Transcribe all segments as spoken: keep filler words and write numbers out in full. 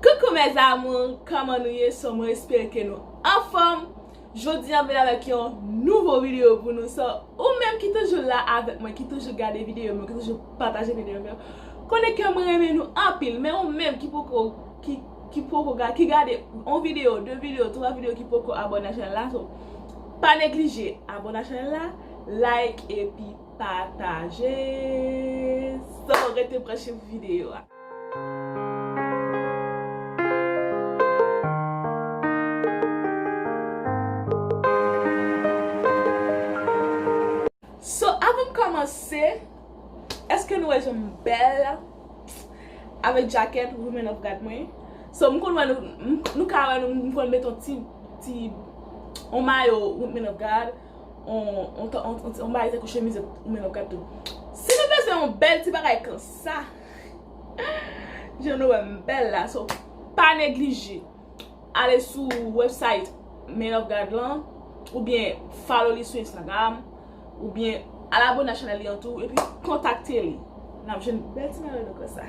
Coucou mes amours, kòman nou ye? So mwen espere ke nou anfòm. Jodi a m vin avèk yon nouvo videyo pou nou. So ou menm ki toujou la avèk mwen, ki toujou gade videyo m yo, ki toujou pataje videyo m yo, konnen ke mwen renmen nou anpil. Men ou menm ki poko ki ki poko ga- ki gade yon videyo, de videyo, twa videyo, ki poko abòne a chanèl la, so pa neglije abòne a chanèl la, like epi pataje. So rete branche pou videyo a. So avan m kòmanse, èske nou wè jan m bèl avèk jakèt Women of God mwen? So m konn wè nou, m- nou ka wè nou, m konn met yon ti, ti, yon mayo Women of God, yon, yon, yon, yon, yon bagay tankou chemiz Women of God tou. Si nou bezwen yon bèl ti bagay konsa, jan nou wè m bèl la, so pa neglije ale sou website Men of God lan, oubyen follow li sou Instagram, oubyen al abòne a chanèl li an tou, epi kontakte li. N ap jwenn bèl ti mayo nou konsa.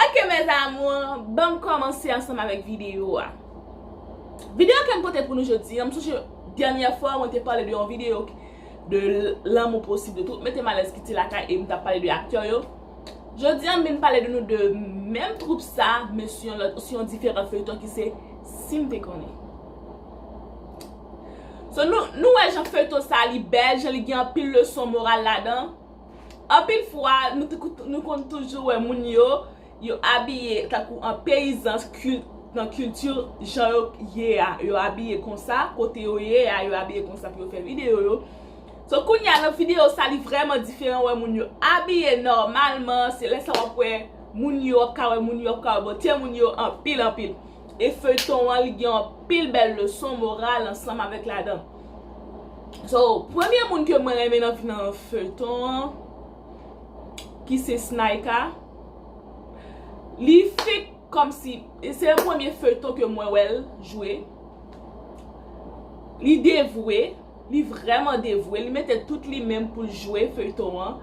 Ok mes amours, ban m kòmanse ansanm avèk videyo a. Videyo ke m pote pou nou jodi a, m sonje dènyè fwa mwen te pale de yon videyo de lanmou posib, de tout mete malèz kite lakay, e m t ap pale de aktè yo. Jodi a m vin pale de nou de menm twoup sa, men sou yon lòt, sou yon diferan feyton ki se Si m te konnen. So nou, nou wè jan feyton sa li bèl, jan li gen anpil leson moral ladan. Anpil fwa nou te kou- nou konn toujou wè moun yo, yo abiye tankou an peyizan kil- nan kilti jan yo ye a, yo abiye konsa, kote yo ye a, yo abiye konsa pou yo fè videyo yo. So kounye a nan videyo sa li vrèman diferan, wè moun yo abiye nòmalman, se lè sa w ap wè moun yo, w ap ka wè moun yo, w ap ka wè bote moun yo anpil anpil. E feyton an li gen anpil bèl leson moral ansanm avèk ladan. So premye moun ke mwen renmen nan nan feyton an, ki se Snaika, li fèk kòmsi se premye feyton ke mwen wè l jwe. Li devwe, li vrèman devwe, li mete tout li menm pou l jwe feyton an.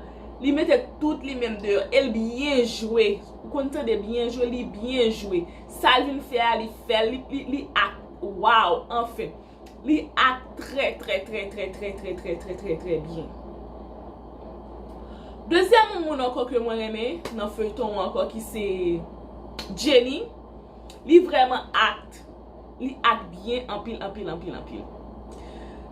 Li mete tout li menm deyò e l byen jwe. Ou konn tande byen jwe, li byen jwe. Sa l vin fè a, li fè l, li, li, li ak. Waw, anfen. Li ak trè, trè, trè, trè, trè, trè, trè, trè, trè, trè byen. Dezyèm moun ankò ke mwen renmen nan feyton an ankò ki se Jenny. Li vrèman ak. Li ak byen anpil, anpil, anpil, anpil.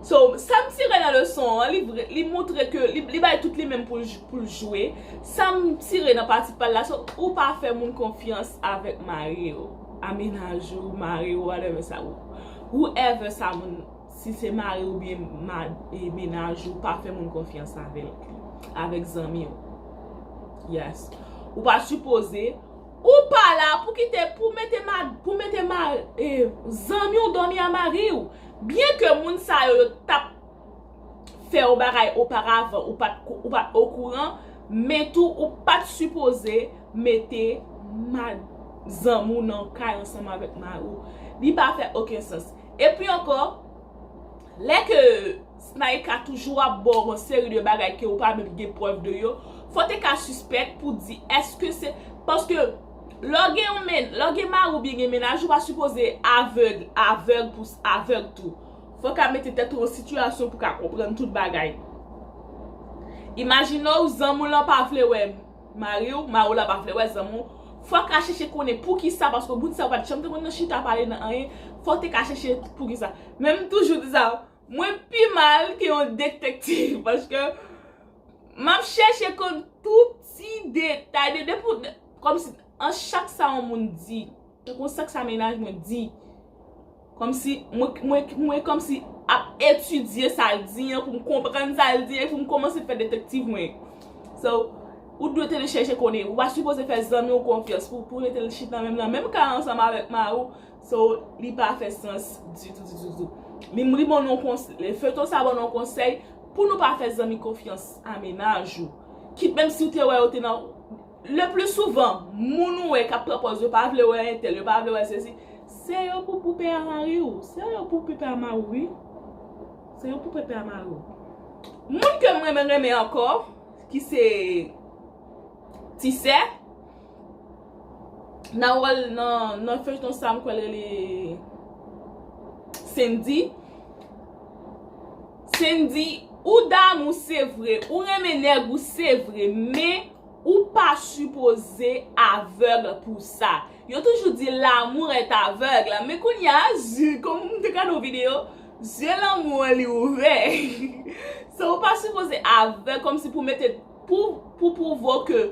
So, sa m tire nan leson an, li vre- li montre ke li, li bay tout li menm pou l j- pou l jwe. Sa m tire nan pati pa l la, so, ou pa fè moun konfyans avèk mari w, a mennaj ou, mari w, whatever sa ou, whoever sa moun, si se mari w oubyen ma- e mennaj ou, pa fè moun konfyans avèk, avèk zanmi w. Yes. Ou pa sipoze, ou pa la pou kite, pou mete ma- pou mete ma- e zanmi w dòmi a mari w. Byen ke moun sa yo, yo t ap fè yon bagay oparavan, ou pa t ko- ou pa t okouran, men tou ou pa t sipoze mete ma- zanmi w nan kay ansanm avèk mari w. Li pa fè okenn sans. Epi ankò, lè ke Snaika toujou ap ba w yon seri de bagay ke ou pa menm gen prèv de yo, fò w te ka sispèk pou di èske se, paske lè w gen yon men- lè w gen mari oubyen gen mennaj, ou pa sipoze avèg, avèg pou s- avèg tou. Fò w ka mete tèt ou an sitiyasyon pou w ka konprann tout bagay. Imajine w, zanmi w lan pa vle wè mari w, mari w la pa vle wè zanmi w. Fò w ka chèche konnen poukisa, paske moun sa yo pa t janm te konn nan chita pale nan anyen. Fò w te ka chèche poukisa. Men m toujou di sa, mwen pi mal ke yon detektiv, paske m ap chèche konn tout ti detay de, de pou, de, kòmsi an chak sa yon moun di, tankou sa k sa mennaj mwen di. Kòmsi mwen, mwen, mwen kòmsi ap etidye sa l di an pou m konprann sa l di an, pou m kòmanse fè detektiv mwen. So, ou dwe te chèche konnen. Ou pa sipoze fè zanmi w konfyans pou, pou rete l chita menm nan menm kay ansanm avèk mari w. So, li pa fè sans ditou, ditou, ditou. Li, li ban nou yon kons- feyton sa ban nou yon konsèy pou nou pa fè zanmi konfyans a mennaj ou. Kit menm si w te wè yo te nan Le pli souvan, moun ou wè k ap pran pòz yo pa vle wè entèl, yo pa vle wè sesi, se yo pou poupè a mari w. Se yo pou poupè a mari w, wi. Se yo pou poupè a mari w. Moun ke m renmen, renmen ankò, ki se ti sè. Nan wòl, nan, nan feyton sa, m kwè l rele Cindy. Cindy, ou damou se vre, ou renmen nèg ou se vre, men ou pa sipoze avèg pou sa. Yo toujou di l'amour est aveugle, men kounye a, zye, kòm m te gade yon videyo, zye lanmou an li ouvè. So, ou pa sipoze avèg kòmsi pou mete, pou, pou pwouve ke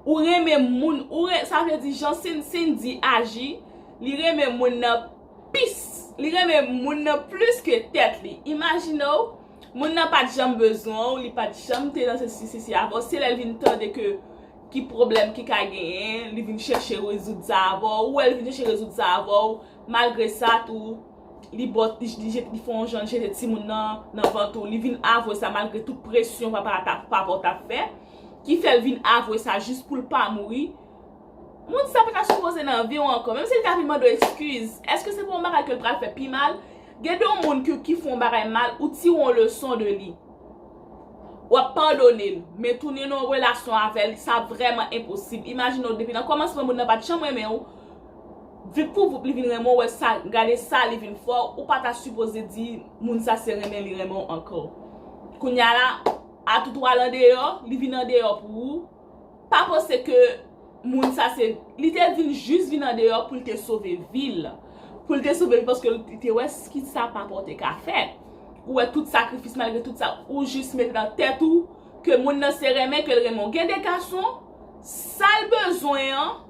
ou renmen moun, ou re, sa vle di jan Cin-, Cindy aji, li renmen moun nan pis, li renmen moun nan plis ke tèt li. Imajine w, moun nan pa t janm bezwen w, li pa t janm te nan sesi, sesi avè w. Se lè l vin tande ke ki pwoblèm ki ka genyen, li vin chèche rezoud sa avè w, ou wè l vin chèche rezoud sa avè w, malgre sa tou, li bò, li, li, jet-, li fè yon jan jete timoun nan, nan vant ou, li vin avwe sa malgre tout presyon papa a t ap, papa w t ap fè, ki fè l vin avwe sa jis pou l pa mouri. Moun sa pa ta sipoze nan vi w ankò. Menm si li ta vin mande w eskiz, èske se pa yon bagay ke l pral fè pi mal? Gen de yon moun ke, ki fè yon bagay mal, ou tire yon leson de li. W ap padone l, men tounen nan yon relasyon avè l, sa vrèman enposib. Imajine w, depi nan kòmansman, moun nan pa t janm renmen w, vip pou voup, li vin renmen w, wè sa, gade sa li vin fè w, ou pa ta sipoze di moun sa se renmen li renmen w ankò. Kounye a la, atout w al andeyò, li vin andeyò pou ou, pa panse ke moun sa se, li te vin jis vin andeyò pou l te sove vi l. Pou l te sove vi paske li te wè s-, ki sa papa w te ka fè. Ou wè tout sakrifis, malgre tout sa, ou jis mete nan tèt ou ke moun nan se renmen ke l renmen w. Gen de gason, sa l bezwen an,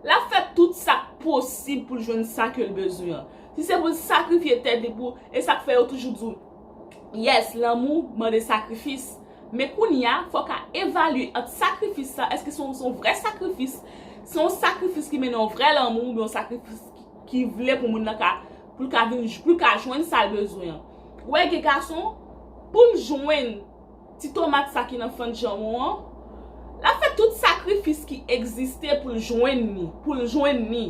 l ap fè tout sa k posib pou l jwenn sa ke l bezwen an. Si se pou l sakrifye tèt li pou, e sa k fè yo toujou di w, yes, lanmou mande sakrifis. Men kounye a, fò w ka evalye ant sakrifis sa, èske se yon, se yon vrè sakrifis? Se yon sakrifis ki mennen yon vrè lanmou, oubyen yon sakrifis ki, ki vle pou moun nan ka, pou l ka vin, pou l ka jwenn sa l bezwen an. Ou wè, gen gason, pou l jwenn ti tomat sa ki nan fann janm ou an, l ap fè tout sakrifis ki egziste pou l jwenn li, pou l jwenn li.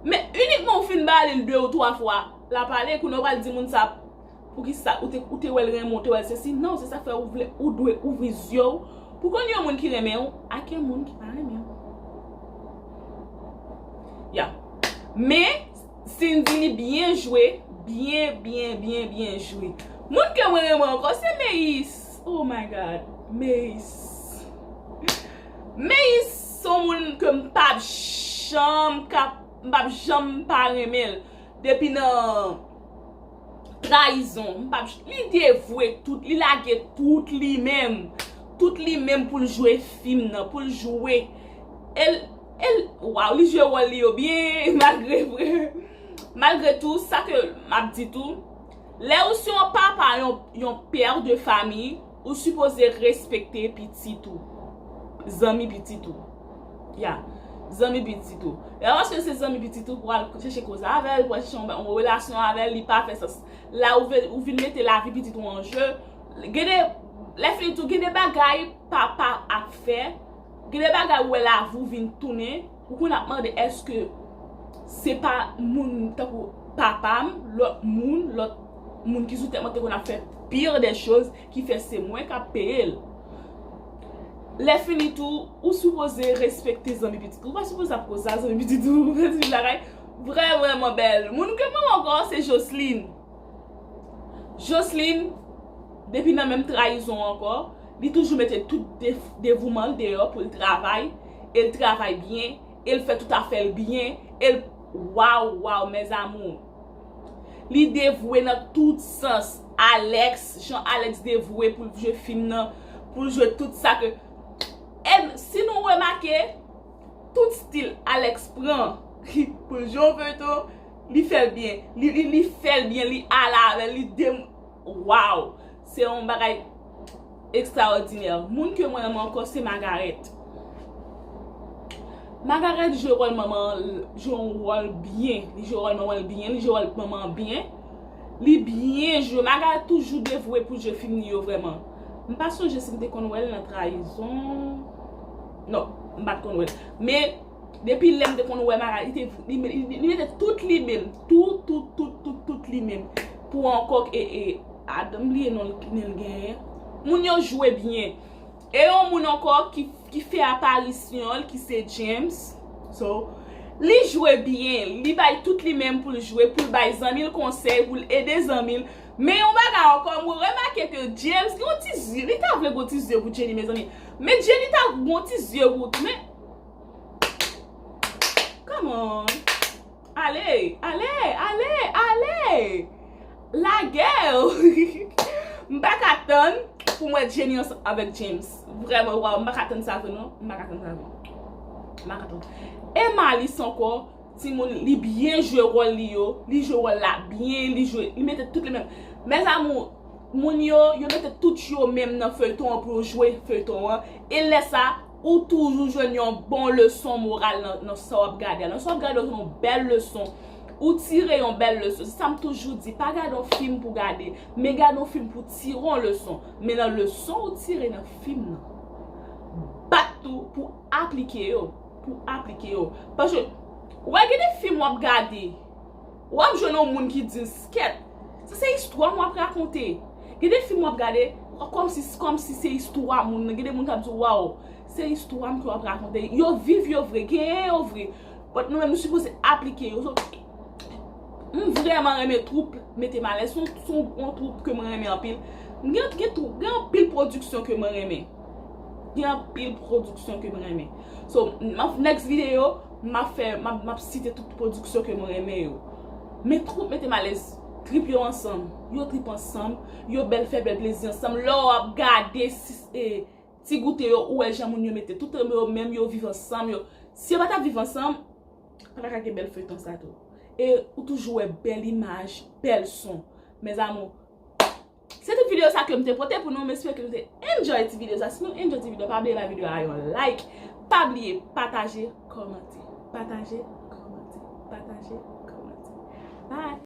Men inikman ou fin ba li l de ou twa fwa, l ap ale, kounye a w pral di moun sa, poukisa ou te, ou te wè l renmen w, ou te wè l sesi. Non, se sa k fè ou vle, ou dwe ouvri zye w pou konn yon moun ki renmen w ak yon moun ki pa renmen w. Ya. Men, Cindy, li byen jwe, byen, byen, byen, byen jwe. Moun ke mwen renmen ankò, se Meyis. Oh my God, Meyis. Meyis se yon moun ke m p ap janm ka, m p ap janm pa renmen l. Depi nan trayizon, m p ap, li devwe tout, li lage tout li menm. Tout li menm pou l jwe fim nan, pou l jwe. E l, e l, waw, li jwe wòl li yo byen, malgre vre. Malgre tou, sa ke m ap di tou, lè ou se yon papa, yon, yon pè de fami, ou sipoze respekte pitit ou, zanmi pitit ou. Ya, zanmi pitit ou. E pa paske se zanmi pitit ou pou al chèche koze avè l, pou al chèche yon, yon relasyon avè l, li pa fè sans. La ou ve-, ou vin mete lavi pitit ou an je. Gen de, lè fini tou, gen de bagay papa ap fè, gen de bagay ou wè lavi w vin tounen, ou konn ap mande èske se pa moun tankou papa m, lòt moun, lòt moun ki sou tèt mwen te konn ap fè pire de choz ki fè se mwen k ap peye l. Lè fini tou, ou sipoze respekte zanmi pitit ou. Ou pa sipoze ap koze a zanmi pitit ou. Bagay vrè, vrèman bèl. Moun ke mwen ankò, se Joseline. Joseline, depi nan menm trayizon an ankò, li toujou mete tout de-, devouman l deyò pou l travay, e l travay byen, e l fè tout afè l byen, e l, waw, waw, mes amours. Li devwe nan tout sans. Alex, jan Alex devwe pou l jwe fim nan, pou l jwe tout sa ke, e si nou remake, tout stil Alex pran pou l jwe yon feyton, li fè l byen. Li, li, li fè l byen, li ale avè l, li dem-, waw! Se yon bagay ekstraòdinè. Moun ke mwen renmen ankò, se Magarèt. Magarèt jwe wòl manman, jwe yon wòl byen. Li jwe wòl manman l byen, li jwe wòl manman an byen. Li byen jwe. Magarèt toujou devwe pou jwe fim li yo vrèman. M pa sonje si m te konn wè l nan Trayizon. Non, m pa t konn wè l. Men, depi lè m te konn wè Magarèt, li te, li, li, li mete tout li menm. Tout, tout, tout, tout, tout li menm. Pou ankò, e, e, Adam, m bliye non l, nen l genyen. Moun yo jwe byen. E yon moun ankò ki, ki fè aparisyon l, ki se James. So, li jwe byen, li bay tout li menm pou l jwe, pou l bay zanmi l konsèy, pou l ede zanmi l. Men yon bagay ankò, mwen remake ke James gen yon ti zye, li ta vle gen yon ti zye pou Jenny, mezanmi. Men Jenny ta gen yon ti zye pou, men, come on. Ale, ale, ale, ale. Lagè. M pa ka tann pou m wè Jenny ansanm avèk James. Vrèman, waw, m pa ka tann sa vre non. M pa ka tann sa vre. M pa ka tann. E Malice ankò, timoun, li byen jwe wòl li yo. Li jwe wòl la byen, li jwe, li mete tout li menm. Mes amours, moun yo, yo mete tout yo menm nan feyton an pou yo jwe feyton an. E lè sa, ou toujou jwenn yon bon leson moral nan, nan sa w ap gade a. Nan sa w ap gade a, ou jwenn yon bèl leson. Ou tire yon bèl leson. Se sa m toujou di, pa gade yon fim pou gade, men gade yon fim pou tire yon leson. Men nan leson ou tire nan fim nan, bat tou pou aplike yo. Pou aplike yo. Paske, wè, gen de fim w ap gade, w ap jwenn yon moun ki di l skèt. Sa se istwa m w ap rakonte. Gen de fim w ap gade, kòmsi, kòmsi se istwa moun nan. Gen de moun k ap di, waw, se istwa m ke w ap rakonte. Yo viv yo vre, genyen yo vre. But nou menm, nou sipoze aplike yo. So, m vrèman renmen twoup Mete M Alèz. Se yon, se yon, yon twoup ke mwen renmen anpil. Gen, gen twoup, gen anpil pwodiksyon ke mwen renmen. Gen anpil pwodiksyon ke mwen renmen. So, m ap, next video, m ap fè, m ap, m ap site tout pwodiksyon ke mwen renmen yo. Men twoup Mete M Alèz, trip yo ansanm. Yo trip ansanm. Yo bèl, fè bèl plezi ansanm. Lè w ap gade, si, e, ti goute yo, ou wè jan moun yo mete tout yo menm, yo viv ansanm, yo. Si yo pa t ap viv ansanm, pa ta ka gen bèl feyton sa tou. E ou toujou wè bèl imaj, bèl son. Mes amours, se tout videyo sa ke m te pote pou nou. M espere ke nou te enjoy ti videyo sa. Si nou enjoy ti videyo, pa bliye bay videyo a yon like. Pa bliye pataje, kòmante. Pataje, kòmante. Pataje, kòmante. Bye.